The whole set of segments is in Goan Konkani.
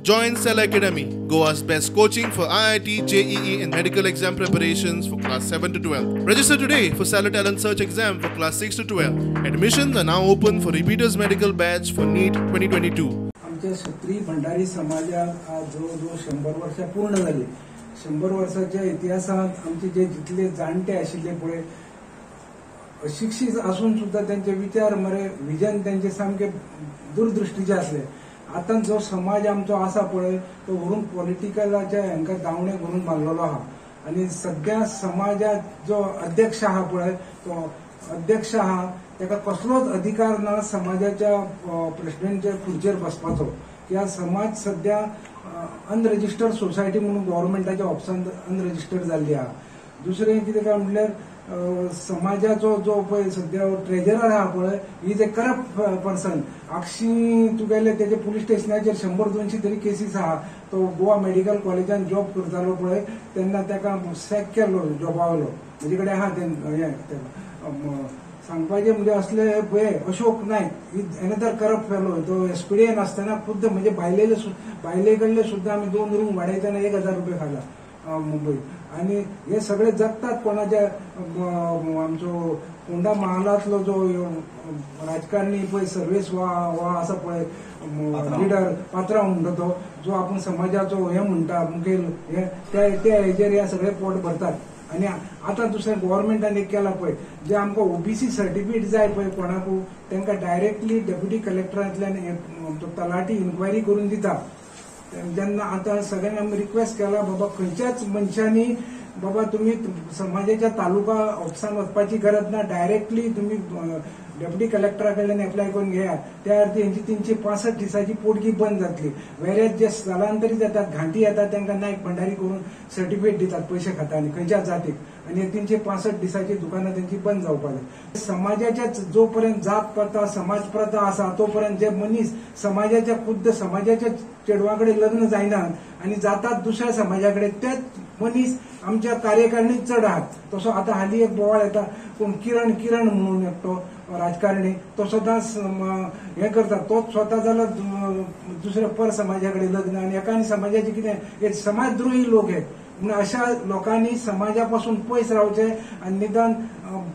Join Cell Academy, Goa's best coaching for IIT, JEE and medical exam preparations for class 7 to 12. Register today for Cellar Talent Search exam for class 6 to 12. Admissions are now open for repeaters medical batch for NEET 2022. आमच्या क्षत्रिय भंडारी समाजाक आज जवळजवळ 100 वर्षां पूर्ण जाली. 100 वर्साच्या इतिहासात आमचे जे जितले जाणटे आशिल्ले पळय, अशिक्षीत आसून सुद्धा त्यांचे विचार मरे विजन त्यांचे सामके दूरदृष्टीचे असले. आतां जो समाज आमचो आसा पळय तो व्हरून पॉलिटिकलाच्या हांकां दावणे व्हरून बांदलेलो आहा. आनी सद्या समाजात जो अध्यक्ष आहा पळय तो अध्यक्ष आहा ताका कसलोच अधिकार ना समाजाच्या प्रेसिडेंटच्या खुर्चेर बसपाचो. कित्याक समाज सद्या अनरजिस्टर्ड सोसायटी म्हणून गव्हर्मेंटाच्या ऑफिसान अनरजिस्टर्ड जाल्ली आहा. दुसरें कितें काय म्हटल्यार समाजाचो जो पळय सद्या ट्रेजरर आहा पळय is a corrupt person. Akshi तुगेले तेजे पुलीस स्टेशनाचेर 100-200 तरी केसीस आहा. तो गोवा मेडिकल कॉलेजान जॉब करतालो पळय तेन्ना ताका सॅक केल्लो जॉबा वयलो. म्हजे कडेन आहा तें सांगपाचें म्हणजे असले पळय Ashok Naik is another corrupt fellow. तो एसपीडीएन आसतना खुद्द म्हणजे बायले कडले सुद्दां आमी 2 रूम वाडयतना 1000 रुपये खाला मुंबईत. आनी हे सगळे जगतात कोणाच्या आमचो फोंडा महालांतलो जो राजकारणी पळय सर्वेस वा आसा पळय लिडर पात्रांव म्हणटा तो जो आपूण समाजाचो हे म्हणटा मुखेल हे त्या हेजेर हे सगळे पोट भरतात. आनी आतां दुसरें गव्हर्मेंटान एक केलां पळय जे आमकां ओबीसी सर्टिफिकेट जाय पळय कोणाकू तांकां डायरेक्टली डेप्युटी कलेक्टरांतल्यान तलाठी इन्क्वायरी करून दिता. जेन्ना आतां सगळ्यांक आमी रिक्वेस्ट केला बाबा खंयच्याच मनशांनी बाबा तुमी समाजाच्या तालुका ऑफिसान वचपाची गरज ना, डायरेक्टली तुमी डेप्युटी कलेक्टरा कडल्यान एप्लाय करून घेयात. त्या अर्थी हेंची 365 दिसांची पोटगी बंद जातली. वेरेज जे स्थलांतरीत जातात घांटी येतात तांकां नायक भंडारी करून सर्टिफिकेट दितात पयशे खाता आनी खंयच्या जातीक, आनी 365 दिसांची दुकानां तेंची बंद जावपाक जाय. समाजाच्या जो पर्यंत जात प्रथा समाज प्रथा आसा तो पर्यंत जे मनीस समाजाच्या खुद्द समाजाच्या चेडवा कडेन लग्न जायना आनी जातात दुसऱ्या समाजा कडेन तेच मनीस आमच्या कार्यकारिणीत चड आहात. तसो आतां हालीं एक बोवाळ येता कोण किरण किरण म्हणून एकटो राजकारणी तो स्वता हें करता, तोच स्वता जाल्यार दुसऱ्या पर समाजा कडेन लग्न आनी एका समाजाचे कितें हे समाजद्रोही लोक हे. म्हणून अशा लोकांनी समाजा पासून पयस रावचें आनी निदान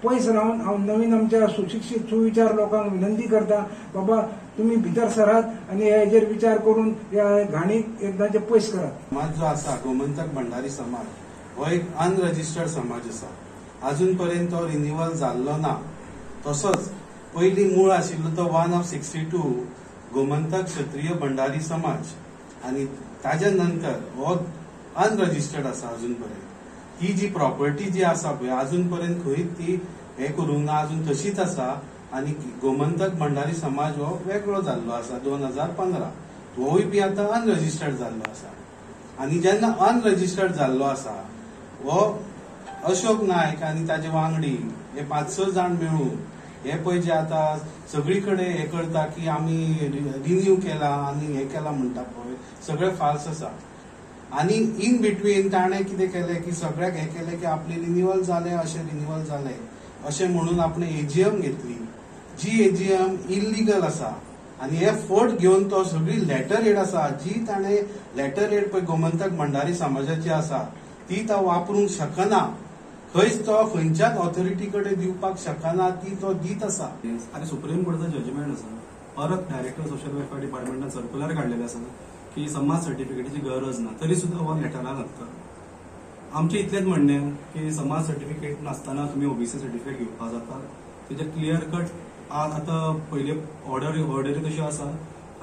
पयस रावन हांव नवीन आमच्या सुशिक्षीत सुविचार लोकांक विनंती करता बाबा तुमी भितर सरात आनी हेजेर विचार करून ह्या घाणीक एकदांचे पयस करात. समाज जो आसा गोमंतक भंडारी समाज हो एक अनरजिस्टर्ड समाज आसा. अजून पर्यंत तो रिन्युअल जाल्लो ना. तसोच पयलीं मूळ आशिल्लो तो 1 of 62 Gomantak Kshatriya Bhandari समाज आनी ताज्या नंतर हो अनरजिस्टर्ड आसा. अजून पर्यंत ती जी प्रॉपर्टी जी आसा पळय अजून पर्यंत खंय ती हे करूंक ना, अजून तशीच आसा. आनी गोमंतक भंडारी समाज हो वेगळो जाल्लो आसा 2015, तोवूय बी आतां अनरजिस्टर्ड जाल्लो आसा. आनी जेन्ना अनरजिस्टर्ड जाल्लो आसा हो अशोक नायक आनी ताजे वांगडी हे 5-6 जाण मेळून हे पळय जे आतां सगळी कडेन हे करता की आमी रिन्यू केला आनी हे केला म्हणटा पळय सगळे फाल्स आसा. आनी इन बिटवीन ताणें कितें केलें की सगळ्याक हें केलें की आपलें रिन्युअल जालें अशें रिन्युअल जालें अशें म्हणून आपणें एजीएम घेतली जी एजीएम इल्लिगल आसा. आनी हे फट घेवन तो सगळी लेटर हेड आसा जी ताणें लेटर हेड पळय गोमंतक भंडारी समाजाची आसा ती तो वापरूंक शकना, खंयच तो खंयच्याच ऑथॉरिटी कडेन दिवपाक शकना, ती तो दीत आसा. आनी सुप्रीम कोर्टाचो जजमेंट आसा, परत डायरेक्टर सोशल वेलफेअर डिपार्टमेंटान सर्क्युलर काडलेलें आसा की समाज सर्टिफिकेटीची गरज ना, तरी सुद्दां हो लेटरां लागता. आमचें इतलेंच म्हणणें की समाज सर्टिफिकेट नासतना तुमी ओबीसी सर्टिफिकेट घेवपाक जाता. तेजें क्लियर कट आतां पयले ऑर्डरी तश्यो आसा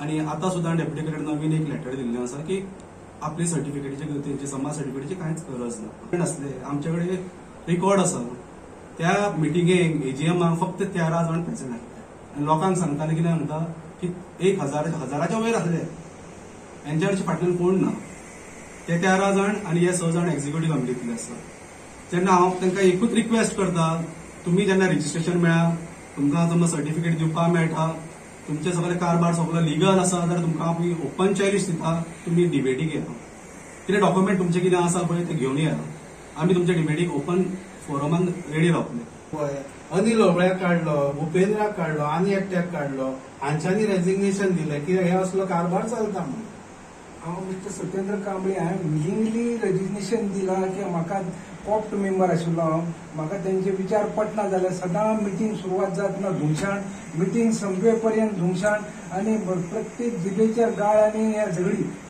आनी आतां सुद्दां डेप्युटी कलेक्टर नवीन एक लेटर दिल्लें आसा की आपली सर्टिफिकेटीची तेंची समाज सर्टिफिकेटीची कांयच गरज ना. नासले आमचे कडेन रिकॉर्ड आसा त्या मिटिंगेक एजीएमाक फक्त 13 जाण प्रेझेंट आसले आनी लोकांक सांगताले कितें म्हणटा की 1000 हजाराच्या वयर आसले, हेंच्या फाटल्यान कोण ना. ते 13 जाण आनी हे 6 जाण एक्झिक्युटीव कमिटींतले आसा. तेन्ना हांव तांकां एकूच रिक्वेस्ट करता, तुमी जेन्ना रजिस्ट्रेशन मेळ्ळा तुमकां समज सर्टिफिकेट दिवपाक मेळटा, तुमचे सगळे कारभार सगळो लिगल आसा जाल्यार तुमकां आमी ओपन चॅलेंज दिता, तुमी डिबेटीक येता. कितें डॉक्युमेंट तुमचें कितें आसा पळय तें घेवन येया, आमी तुमच्या डिबेटीक ओपन फोरमान रेडी रावतले. अनिल होबळ्याक काडलो, भुपेंद्राक काडलो, आनी एकट्याक काडलो, हांच्यांनी रेजिग्नेशन दिलें की हे असलो कारभार चलता म्हणून. हांव मिस्टर सत्येंद्र कांबळे, हांवें विलिंगली रेजिग्नेशन दिलां की म्हाका कॉप्ट मेंबर आशिल्लो हांव, म्हाका तेंचे विचार पटना जाल्यार सदां मिटींग सुरवात जातना धुमशाण, मिटींग संपे पर्यंत धुमशाण आनी प्रत्येक जिबेचेर गाळ आनी हे झगडी.